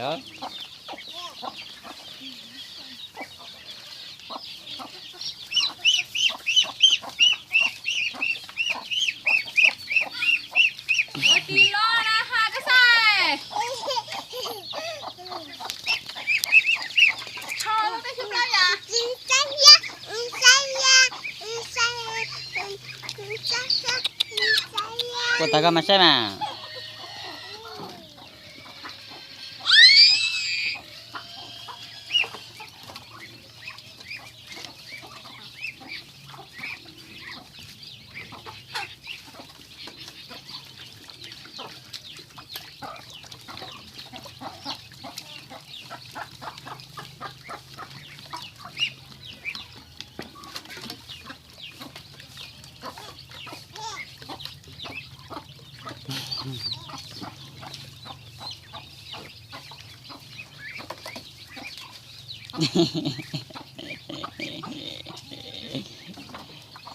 Puas tau koj mas saib mas.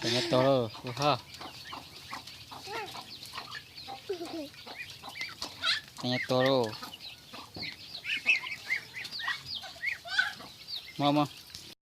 Tus nyob tuag lauj, ua ho. Tus nyob tuag lauj. Muab, muab.